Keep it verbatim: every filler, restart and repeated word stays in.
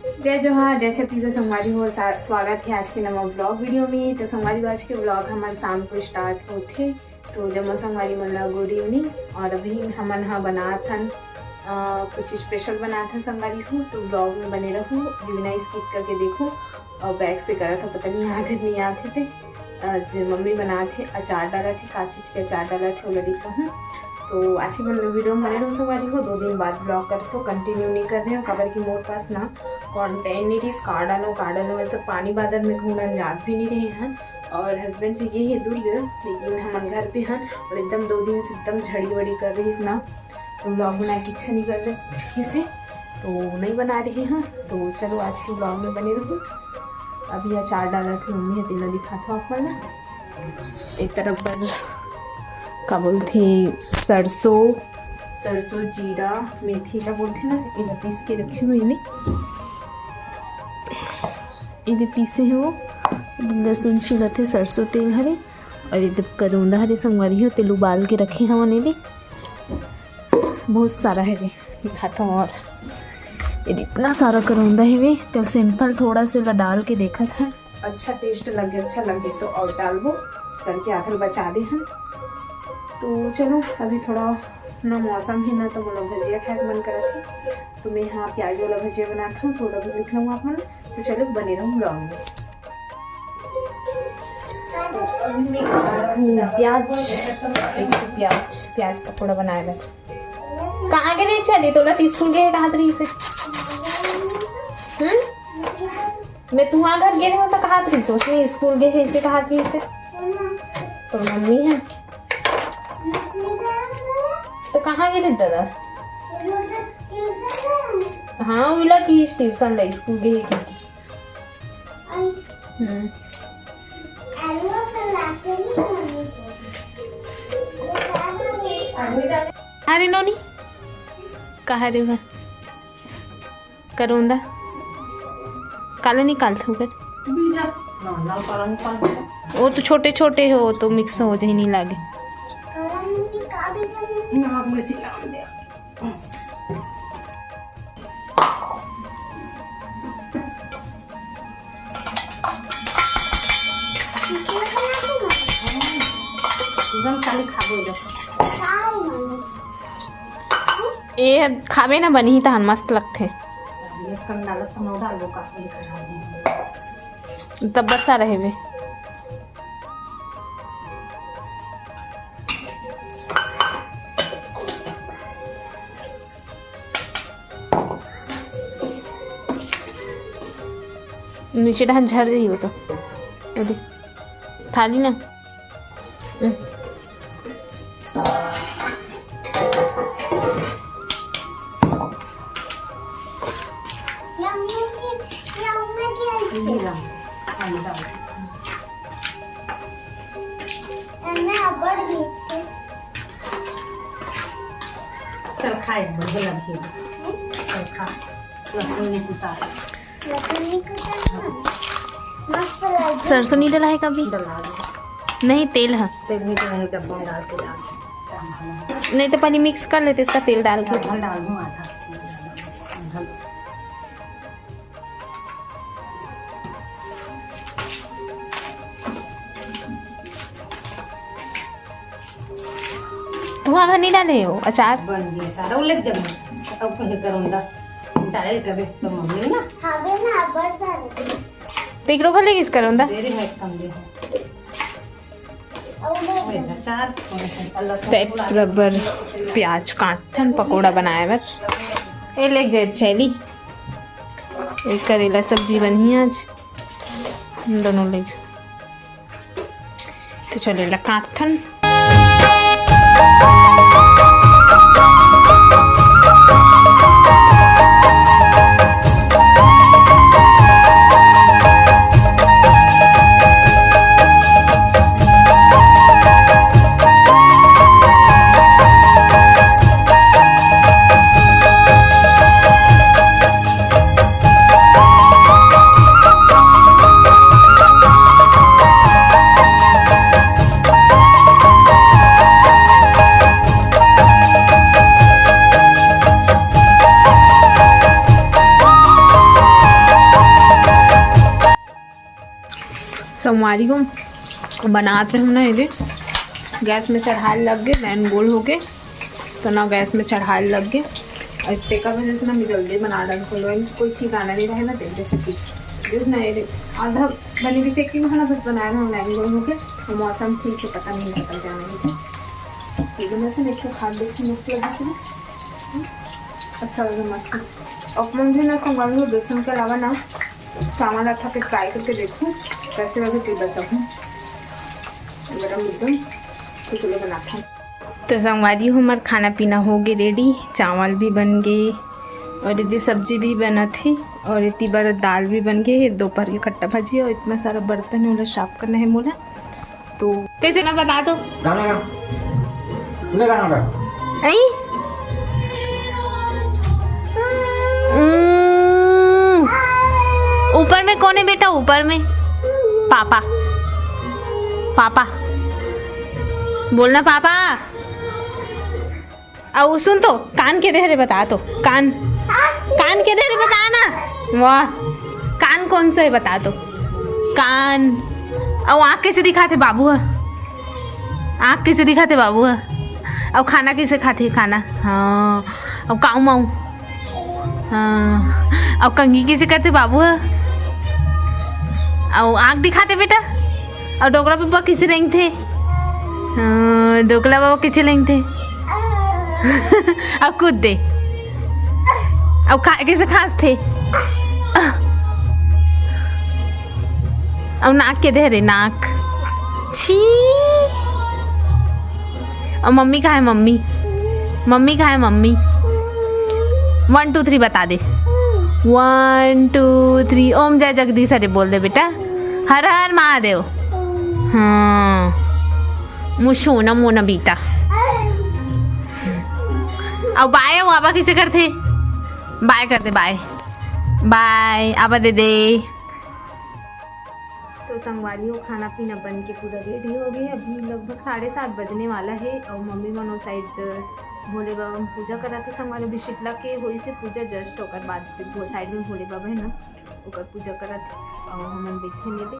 जय जोहार, जय छत्तीसगढ़ संगवारी हो, सा-, स्वागत हे आज के नवा vlog video में। तो संगवारी हो, आज के vlog हमर शाम को start होथे। तो जम्मो संगवारी मन ला good evening। और अभी हमन ह बनात हन, अ, कुछ special बनात हन संगवारी हो, तो vlog में बने रहू, बिना skip करके देखू। और back से करत हो, पता नहीं आथे नहीं आथे ते। आज मम्मी बनात हे, अचार डालत हे, का चीज के अचार डालत हे, ओला दिखाहूँ। तो आज के video में बने रहू संगवारी हो, दो दिन बाद vlog करत हो, continue नहीं कर रहे हो, काबर कि मोर पास ना content नहीं रहिस, का डालो, का डालो, ऐसे पानी बादर में घूमन जात भी नहीं रहे हैं। और husband जी गे हे दुर्ग, लेकिन हमन घर पे हन, और एकदम दो दिन से एकदम झड़ी वड़ी कर रहिस ना, तो vlog बनाए के इच्छा नहीं कर रहिस हे, तो नहीं बना रहे हैं। तो चलो आज के vlog में बने रहू। अभी अचार डालत हे मम्मी ह, तेला दिखात हो आप मन ला। एक तरफ बर का बोलथे, सरसों, सरसों, जीरा, मेथी ला बोलथे ना, एला पीस के रखी हुई नहीं। एदे पीसे हे वो, लहसुन छिलत हे, सरसों तेल हरे, और एदे करोंदा हरे संगवारी हो, तेल उबाल के रखे हवन एदे, बहुत सारा हरे, दिखाता हूँ। और एदे इतना सारा करोंदा हवे, तो simple थोड़ा से ला डाल के देखत है, अच्छा taste लगे, अच्छा लगे तो और डालबो करके आखिर बचा दे हम। तो चलो, अभी थोड़ा ना मौसम है ना, तो मोला भजिया खाए के मन करत है, तो मैं यहाँ प्याज वाला भजिया बनाता हूँ, थोड़ा भी लिख लूँगा अपन। तो चलो, बने रहो vlog में। हम्म, प्याज, एक तो प्याज, प्याज पकौड़ा बनाए बर। कहाँ के नहीं चली? तोला तो स्कूल गे हे कहत रहिस हे। हम्म? मैं तुँहर घर गे रहे हो तो कहत रहिस हे, उसने स्कूल गे हे इसे कहत रहिस हे। तो मम्मी है। तो कहाँ गे रहे दादा? हाँ, मिला की ट्यूशन ला स्कूल गे हे की। हम्म। अरे नोनी, कहा रे बा? करोंदा काला निकालथो कर। वो तो छोटे छोटे हो, तो mix हो जाही, नहीं लागे। तुरंत खाली खाबो जा। ए खाबे ना, बनही तहन मस्त लगथे। ये कंडाला समोसा डाल दो, काफी खाना। तब बरसा रहे बे। नीचे डहन झर जाही वो तो। वो दे, थाली ना। चल खाए, बढ़िया लगे। चल खा। लहसुन नहीं कुटा। लहसुन नहीं कुटा ना। मस्त लगे। सरसों नहीं डला है कभी? डला दे। नहीं, तेल है। तेल नहीं तो नहीं, जब हम डाल के डाल। नहीं तो पहले mix कर लेते इसका तेल डाल के। आधा डाल दूँ, आधा। आधा। तुँहर घर नहीं डाले हो अचार? बन गया सारा, वो लेके जब अब कहीं करूँगा, डाल कभी तो मम्मी ना। हाँ, बे ना, बरसा रही। तो एकरो घर लेके इस करोंदा? तेरे में कम दे है। वो ले वो अचार, और लहसुन तो एक पूरा बराबर प्याज काटथन पकौड़ा बनाए बर। ए, लेके जाए चली। एक करेला सब्जी बनही आज। दोनों ले। तो चलो, एला काटथन। संगवारी हो, बनात रहे ना, ये गैस में चढ़ाए लग गे, लाइन गोल हो गे, तो ना गैस में चढ़ाए लग गे। और तेकर वजह से ना मैं जल्दी बना डाल, कोई ठिकाना नहीं रहे ना, तेरे से कुछ जो ना, ये आधा बने भी सेक के ना, बस बनाए रहे, लाइन गोल हो गे। तो मौसम ठीक है, पता नहीं निकल जाने दीजिए। ये जो मैं से देखिए, खा देखिए, मस्त लगे से। अच्छा लगे, मस्त। और मुझे ना संगवारी हो, बेसन के अलावा ना चावल आटा के ट्राई करके देखूँ कैसे लगे, फिर बताऊँ। गरम एकदम कुछ लोग बनाते हैं। तो संगवारी हो, हमार खाना पीना हो गे रेडी, चावल भी बन गे और इतनी सब्जी भी बनत हे और इतनी बार दाल भी बन गे। दोपहर के खट्टा भाजी और इतना सारा बर्तन है, ओला साफ करना है मोला। तो कैसे ना बता दो। गाना गा। ले गाना गा। ऐ? उम्म, ऊपर में कौन है बेटा? ऊपर में पापा। पापा। बोलना पापा। अउ सुन तो, कान के दे हरे बता तो, कान, कान के दे हरे बता ना। वाह, कान कौन सा है बता तो, कान। अउ आँख कैसे दिखाथे बाबू ह? आँख कैसे दिखाथे बाबू ह? अउ खाना कैसे खाथे खाना? हाँ, अउ काऊ माऊ। हाँ, अउ कंघी कैसे करथे बाबू ह? अउ आँख दिखाथे बेटा। अउ डोकरा बब्बा कैसे रेंगथे? हाँ, डोकरा बब्बा कैसे रेंगथे? अउ कूद दे। अउ खा, कैसे खांसथे? अउ नाक के दे रे, नाक। छी। अउ मम्मी कहाँ है, मम्मी? मम्मी कहाँ है, मम्मी? वन टू थ्री बता दे। One two three. ओम जय जगदीश हरे बोल दे बेटा। हर हर महादेव। हाँ, मुसोना मोना बीता। अउ बाय, अउ आबा कैसे करथे? बाय कर दे, बाय। बाय, आबा दे दे। तो संगवारी हो, खाना पीना बन के पूरा रेडी हो गए। अभी लगभग साढ़े सात बजने वाला है और मम्मी मन ओ साइड भोले बाबा में पूजा करा। तो संगवारी, अभी शीतला के होई से पूजा, जस्ट ओकर बाद फिर वो साइड में भोले बाबा है ना, ओकर पूजा करत और हमन बैठे में।